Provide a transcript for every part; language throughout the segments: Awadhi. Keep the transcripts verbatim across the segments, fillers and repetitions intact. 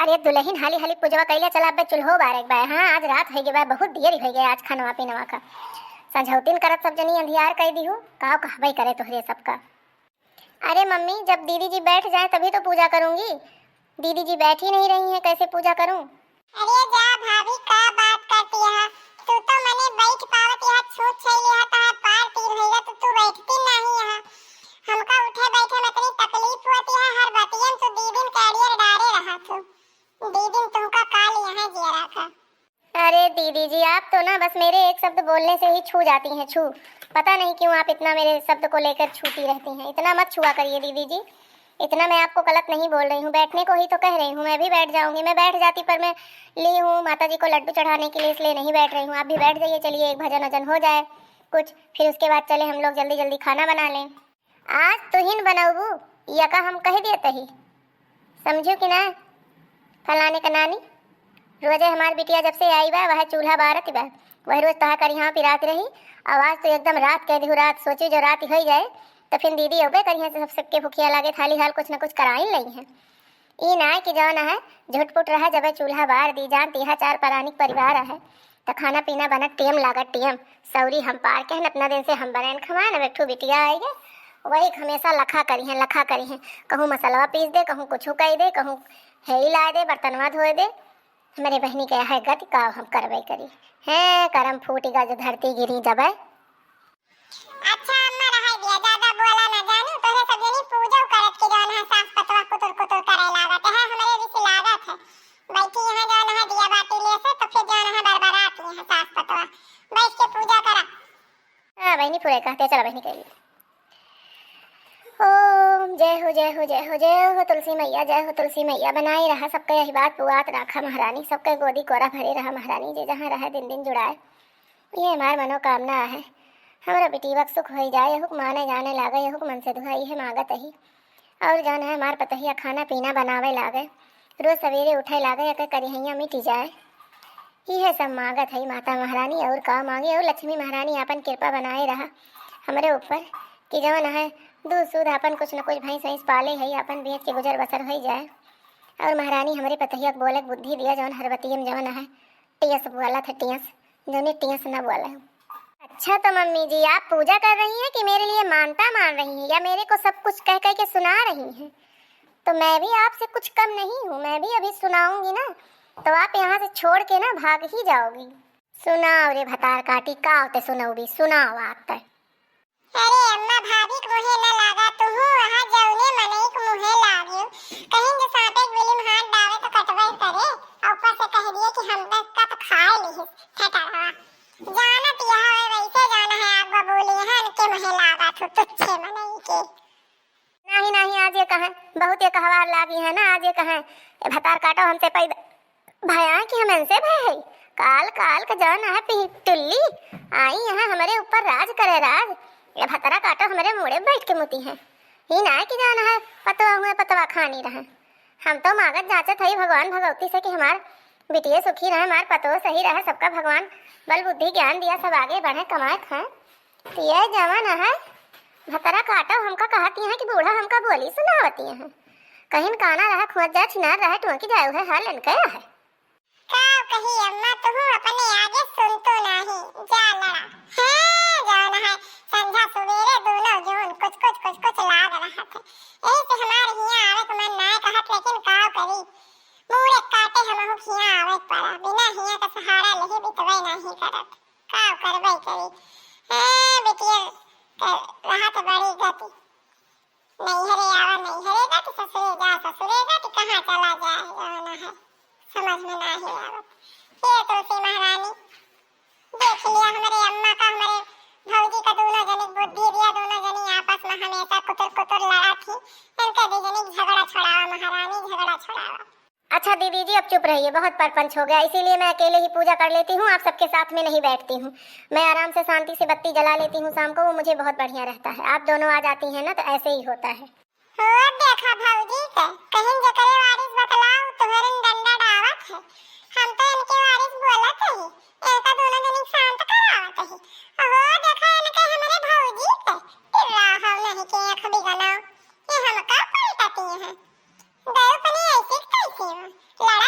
रे दुलहिन, हाली हाली पूजवा कइले चला, अबे चूल्हो बारे के बा। हाँ, आज रात होइ गए बा, बहुत देर होइ गए आज खानवा पीनवा का। संझौतिन करत सब जनी अंधियार कइ दिहू, काव कहबे करे तोहरे सबका। अरे मम्मी, जब दीदी जी बैठ जाए तभी तो पूजा करूँगी। दीदी जी बैठ ही नहीं रही हैं, कैसे पूजा करूँ? अरे जा भाभी, का बात करती है? तू तो मने बैठ पावत यहाँ, छूत छैली है, तहार पार तीर होइगा तो तू बैठती नहीं यहाँ। हमका उठे बैठे में इतनी तकलीफ होती है, हर बतियन तू दीदी कैरियर डारे रहा तू। दीदी तुमका का लिया है जियरा का? अरे दीदी जी, आप तो ना बस मेरे एक शब्द बोलने से ही छू जाती हैं, छू। पता नहीं क्यों आप इतना मेरे शब्द को लेकर छूती रहती हैं। इतना मत छुआ करिए दीदी जी, इतना मैं आपको गलत नहीं बोल रही हूँ, बैठने को ही तो कह रही हूँ। मैं भी बैठ जाऊँगी, मैं बैठ जाती, पर मैं ली हूँ माता जी को लड्डू चढ़ाने के लिए, इसलिए नहीं बैठ रही हूँ। आप भी बैठ जाइए, चलिए एक भजन वजन हो जाए कुछ, फिर उसके बाद चले हम लोग जल्दी जल्दी खाना बना लें। आज तुहिन बनउबू, यका हम कह देत ही, समझू कि ना? फलाने का नानी, रोजे हमार बिटिया जब से आई बा, वह चूल्हा बारत बा, वह रोज तहा करिहाँ पिरात रही। और आज तो एकदम रात कह दिहू, रात सोचू जो रात होइ जाए तो फिर दीदी अउबे करिहाँ, सब सबके भुखिया लागे, थाली हाल कुछ न कुछ कराइन लई हैं। ई ना कि जौन है झुटपुट रहा, जब चूल्हा बार दी जान, तिहा चार परानी के परिवार है, त खाना पीना बनत टेम लागत टेम। सौरी हम पार के हन, इतना दिन से हम बनैन खवान, अब एक ठो बिटिया आइगे, वही हमेशा लखा करिहैं, लखा करिहैं। कहूँ मसलवा पीस दे, कहूँ कुछ कइ दे, कहूँ हेई लाइ दे, बर्तनवा धोइ दे। हमरे बहिनी के है गति, का हम करबे करी। हैं, करम फूटि गा जो धरती गिरी जबै। अच्छा अम्मा, रहै दिया, ज्यादा बोला ना जानू, तोहरे सब जनी पूजो करत के जौन है सास पतवा कुतुर कुतुर करे लागत है, हमरे रिस लागत है। बैठी यहाँ जौन है दिया बाती ले से, तो फिर जौन है बरबरात यहाँ सास पतवा। बैठ के पूजा करा। हाँ बहिनी, पूरे कहते, चला बहिनी कहिए। ओम जय हो, जय हो, जय हो, जय हो तुलसी मैया, जय हो तुलसी मैया। बनाए रहा सबके यही बात पुआत राखा महारानी, सबके गोदी कोरा भरे रहा महारानी, जे जहाँ रहे दिन दिन जुड़ाए। ये हमार मनोकामना है, हमरा बिटिया के सुख होइ जाए, यहुक माने जाने लागे, यहुक मन से दुहा, इहे मागत ही। और जौन है हमार पतोहिया खाना पीना बनावे लागे, रोज सवेरे उठे लागे, एके करिहैया मिटि जाए। इहे सब मागत है माता महारानी, और का मांगे। और लक्ष्मी महारानी आपन कृपा बनाए रहा हमरे ऊपर कि जौन है दूध सूध आपन कुछ न कुछ भैंस वैंस पाले है, आपन बेच के गुजर बसर होइ जाए। और महारानी हमरे पतोहिया के बोले के बुद्धि दिया, जौन हर बतिये में जौन है टियस बोलत है, टियस, जौने टियस न बोले। अच्छा तो मम्मी जी, आप पूजा कर रही हैं कि मेरे लिए मानता मान रही हैं, या मेरे को सब कुछ कह कह के सुना रही हैं? तो मैं भी आपसे कुछ कम नहीं हूँ, मैं भी अभी सुनाऊंगी ना, तो आप यहाँ से छोड़ के ना भाग ही जाओगी। सुनाओ रे भतार काटी, का होते सुनउबी, सुनाओ आप तय। अरे अम्मा, भाभी के मुँहे न लागा, तुहू वहाँ जौने मनई के मुँहे लाग्यो। कहीं जे साँपे के बिली में हाथ डावे तो कटबे करे, और ऊपर से कह दिए कि हम दस का तो खाए लिहिस, ठेठरवा। जानत यह है वैसे जाना है, आप बबूली हैं, इनके मुँहे लागा तू तुच्छे मनई के। नाही, नाही, आज ये कहें, बहुत ये कहवार लागी है ना, आज ये कहें, ए भतार काटो हमसे पैदा भया कि हम इनसे भय है। काल, काल का जौन है पी-, टुल्ली, आई यहाँ हमरे ऊपर राज करे राज। ये भतरा काटो हमरे मूड़े बैठ के मुती हैं। ही ना है कि जौन है पतवा हुए पतवा खानी रहे। हम तो मागत जांचत हई भगवान भगवती से कि हमार बिटिये सुखी रहे, हमार पतोह सही रहे, सबका भगवान बल बुद्धि ज्ञान दिया, सब आगे बढ़े, कमाए खाए। तो ये जवन है, भतरा काटो हमका कहती हैं कि बूढ़ा हमका बोली सुनावती हैं। कहीं काना रहा, खुआत जा छिनार रहा, टोंकी जाए है, हाल इनके है। का कही अम्मा, तुहू अपने आगे सुन तो नाही, जा लड़ा। हाँ, जवन है, संझा सुबेरे दोनों जून कुछ, कुछ, कुछ, कुछ लाग रहा था। यही से हमारे हियाँ आवे के मन ना कहत, लेकिन का करी, मूड़े काटे हमहू हियाँ आवे के पड़ा, बिना हियाँ का सहारा लेहे बितवे नाही करत। का करबे करी? हाँ, बिटिया के रहत बड़ी गति। नैहरे आवा नैहरे गति, ससुरे जा ससुरे गति, कहाँ चला जाए, जौन है, समझ में नाही आवत। ये तुलसी महारानी, देख लिया हमरे अम्मा का, हमरे भौजी का, दोनों जनी बुद्धि दिया, दोनों जनी आपस में हमेशा कुतुर कुतुर लड़ा थी। इनके दू जनी झगड़ा छोड़ावा महारानी, झगड़ा छोड़ावा। अच्छा दीदी जी, अब चुप रहिए, बहुत परपंच हो गया, इसीलिए मैं अकेले ही पूजा कर लेती हूँ, आप सबके साथ में नहीं बैठती हूँ। मैं आराम से शांति से बत्ती जला लेती हूँ शाम को, वो मुझे बहुत बढ़िया रहता है। आप दोनों आ जाती हैं ना, तो ऐसे ही होता है। हो देखा भौजी के, कहीं जकरे वारिस बतलाओ, तुहरन डंडा डावत है। हम तो इनके वारिस बोलत ही, इनका दोनों जनी शांत करावत ही। हो देखा इनके हमरे भौजी के, टिर्रा हो नहीं के आँख बिगनाओ, ये हमका पलटती हैं। गए अपने ऐसे के तैसे हो, लड़ा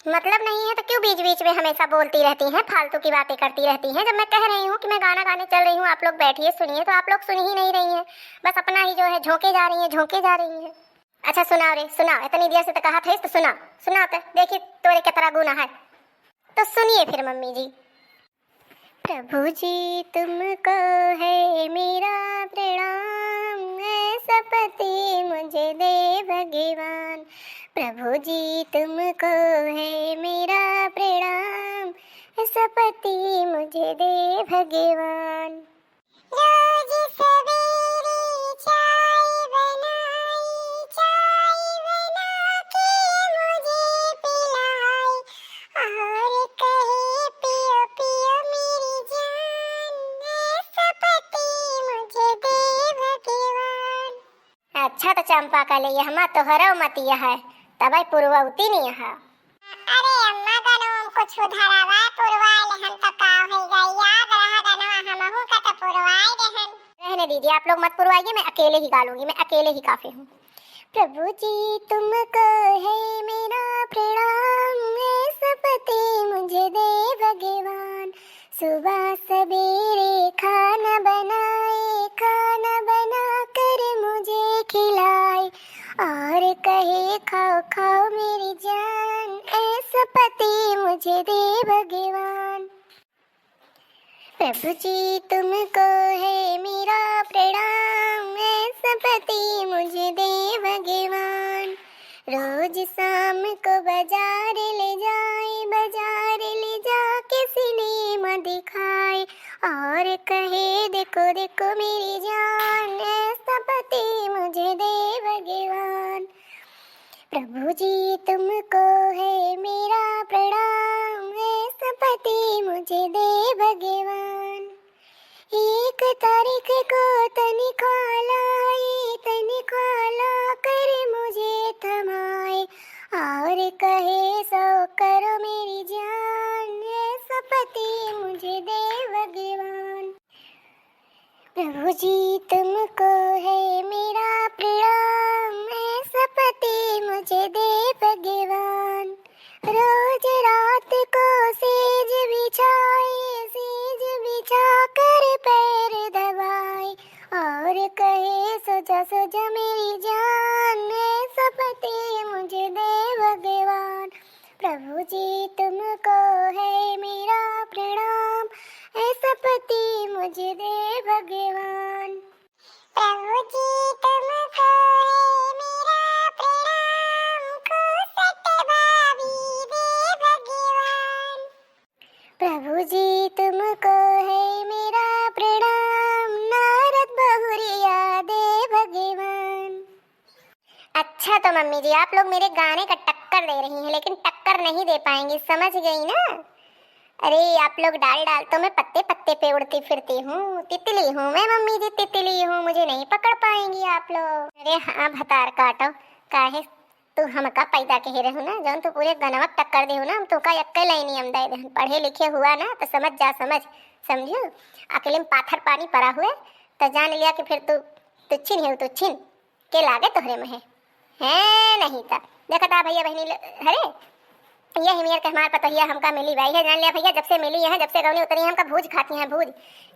मतलब नहीं है तो क्यों बीच बीच में हमेशा बोलती रहती हैं, फालतू की बातें करती रहती हैं? जब मैं कह रही हूँ कि मैं गाना गाने चल रही हूँ, आप लोग बैठिए सुनिए, तो आप लोग सुन ही नहीं रही हैं, बस अपना ही जो है झोंके जा रही हैं, झोंके जा रही हैं। अच्छा सुनाओ रे, सुनाओ, इतनी देर से तो कहा था तो सुनाओ, सुनाओ तो देखी तोरे कितना गुना है। तो सुनिए फिर मम्मी जी। प्रभु जी तुमको है मेरा प्रणाम, ऐसा पति मुझे दे भगवान। प्रभु जी तुमको है मेरा प्रणाम, ऐसा पति मुझे दे भगवान। रोज सवेरे चाय बनाई, चाय बना के मुझे पिलाई, और कहे पियो पियो मेरी जान, ऐसा पति मुझे दे भगवान। अच्छा तो चंपा कली, ये हमा तोहरो मतिया है, तबै पुरवौती नहीं है। अरे अम्मा, गनवा में कुछ उधर आवा, पुरवाए लेहन तो का होई गई, याद रहा गनवा हमहू का तो पुरवाए देहन। रहने दीजिए, आप लोग मत पुरवाइए, मैं अकेले ही गा लूंगी, मैं अकेले ही काफी हूँ। प्रभु जी तुमको है मेरा प्रणाम, ऐसा पति मुझे दे भगवान। सुबह सवेरे खाना बनाए, खाना बना कर मुझे खिलाए, और कहे खाओ खाओ मेरी जान, ऐसा पति मुझे दे भगवान। प्रभु जी तुमको है मेरा प्रणाम, ऐसा पति मुझे दे भगवान। रोज शाम को बाजार ले जाए, बाजार ले जाके सिनेमा दिखाए, और कहे देखो देखो मेरी जान, ऐसा पति मुझे दे भगवान। प्रभु जी तुमको है मेरा प्रणाम, ऐसा पति मुझे दे भगवान। एक तारीख को तनख्वाह लाई, तनख्वाह ला कर मुझे थमाए, और कहे सो करो मेरी जान, ऐसा पति मुझे दे भगवान। प्रभु जी तुमको है मेरा प्रणाम, ऐसा पति मुझे दे भगवान। रोज रात को सेज बिछाए, सेज बिछा कर पैर दबाए, और कहे सो जा सो जा मेरी जान, ऐसा पति मुझे दे भगवान। प्रभु जी तुमको है मेरा प्रणाम, ऐसा पति मुझे दे भगवान। प्रभु जी तुमको है मेरा प्रणाम, खुसट भाभी दे भगवान। प्रभु जी तुमको है मेरा प्रणाम, नारद बहुरिया दे भगवान। अच्छा तो मम्मी जी, आप लोग मेरे गाने का टक्कर दे रही हैं, लेकिन टक्कर नहीं दे पाएंगी, समझ गई ना? अरे आप लोग डाल डाल तो मैं पत्ते पत्ते पे उड़ती फिरती हूँ, तितली हूँ मैं मम्मी जी, तितली हूँ, मुझे नहीं पकड़ पाएंगी आप लोग। अरे हाँ भतार काटो, काहे तू हमका पैदा कहे रहू ना, जौन तू पूरे गनवा के टक्कर देहू ना, हम तोका एक्के लाइन हम दे देहन। पढ़े लिखे हुआ ना तो समझ जा समझ, समझू? अकली में पाथर पानी पड़ा हुए तो जान लिया कि फिर तू तुच्छिन है, तुच्छिन के लागे तोहरे में है। हैं नहीं त देखत आ भैया बहिनी ले-, अरे ये हिमियर के हमार पतोहिया हमका मिली बाई है, जान लिया भैया, जब से मिली है, जब से गौनी उतरी है, हमका भूज खाती हैं, भूज।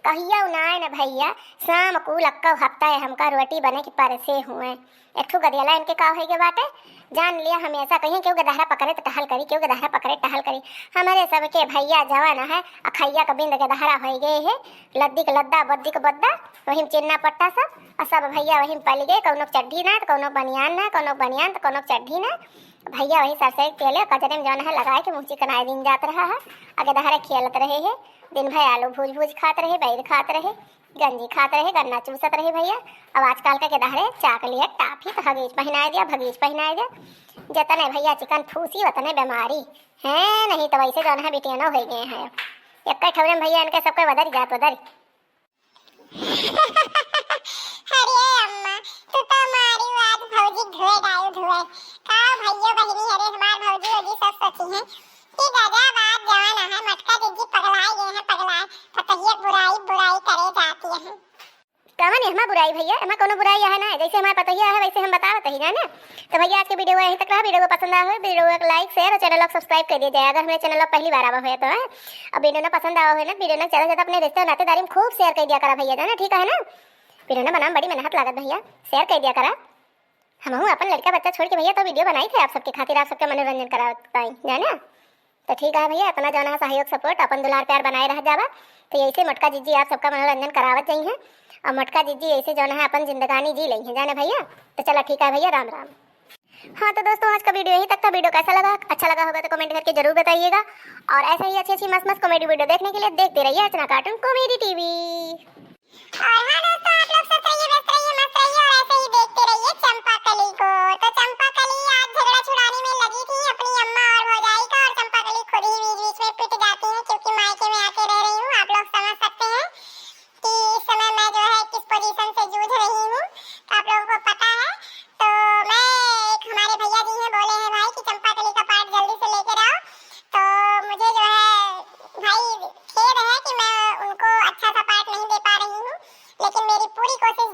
कहिया उ ना आए ना भैया, शाम को लक्का हफ्ता है, हमका रोटी बने के परसे हुए। एक ठो गदेला इनके का होई के बाटे, जान लिया हमेशा कहीं केहू गदहरा पकड़े त टहल करी, केहू गदहरा पकड़े टहल करी। हमारे सबके भैया जवान है, अखैया का बिंद गदहरा होई गए है, लद्दी के लद्दा, बद्दी के बद्दा, वही में चिन्ना पट्टा सब, और सब भैया वही में पल गए, कौनो चड्ढी ना, त कौनो बनियान ना, कौनो बनियान, त कौनो चड्ढी ना। भैया वही सरसों के तेल कजरे में जौन है लगाए के मुँह चिकनाए दिन जात रहा है। अ गदहरा खेलत रहे है, दिन भर आलू भूज भूज खात रहे, बैर खात रहे, गंजी खात रहे, गन्ना चूसत रहे भैया। अब आजकल के गदहरे चॉकलेट, टाफी, तो हगीज पहिनाए दिया, भगीज पहिनाए दिया। जतने भैया चिकन फूसी, उतने बीमारी। हैं, नहीं तो वैसे जौन है बिटियानो हो गए हैं। एक ठौरे में भैया इनके सबके वदर जात वदर। अरे अम्मा, तू तो मारी आज भौजी धुए डालू धुए। का भैया बहिनी, अरे हमार भौजी होगी सब सोची हैं कि गजब आज जवान है, मटका दीदी पगलाए गए हैं, पगलाए। पतहिया बुराई बुराई करे जाती है। कवन एहमा बुराई भइया, एहमा कउनो बुराई है ना, जइसे हमार पतोहिया है वइसे हम बतावत ही जाने। तो भइया आज के video यहीं तक रहा। Video को पसंद आवा हो, video को like, share और channel को subscribe कर दिया जाए अगर हमरे channel पर पहली बार आवा हो तो है। अब video ना पसंद आवा हो ना, video ना ज्यादा से ज्यादा अपने रिश्ते और नातेदारी में खूब share कर दिया करा भइया जाने, ठीक है ना। Video ना बनावे में बड़ी मेहनत लागत भइया, share कर दिया करा। हमहू अपन लड़का बच्चा छोड़ के भइया तो video बनाई थे आप सबके खातिर, आप सबके मनोरंजन करावत ताई जाने। तो ठीक है भइया, इतना जौन है सहयोग support अपन दुलार प्यार बनाए रह जावा। तो यइसे मोटका जिज्जी आप सबका मनोरंजन करावत जइहैं और मोटका जिज्जी यइसे जौन है अपन जिंदगानी जी लइहैं जाने भइया। तो चला ठीक है भइया, राम राम। हाँ तो दोस्तों, आज का video यहीं तक था। Video कैसा लगा? अच्छा लगा होगा तो comment करके जरूर बताइएगा और ऐसे ही अच्छी अच्छी मस्त मस्त comedy video देखने के लिए देखते रहिए अर्चना Cartoon Comedy TV। और हाँ दोस्तों, आप लोग स्वस्थ रहिए, व्यस्त रहिए, मस्त रहिए और ऐसे ही देखते रहिए चंपा कली को। तो चंपा कली आज झगड़ा छुड़ाने में लगी थी अपनी अम्मा और भौजाई का, और चंपा कली खुद ही बीच बीच में पिट जाती है, क्योंकि मायके में आके रह रही हूँ, आप लोग समझ सकते हैं कि इस समय मैं जो है किस position से जूझ रही हूँ, तो आप लोगों को पता है। तो मैं, एक हमारे भइया जी हैं, बोले हैं भाई कि चंपा कली का part जल्दी से लेकर आओ। तो मुझे जो है भाई खेद है कि मैं उनको अच्छा सा part नहीं दे पा रही हूँ, लेकिन मेरी पूरी कोशिश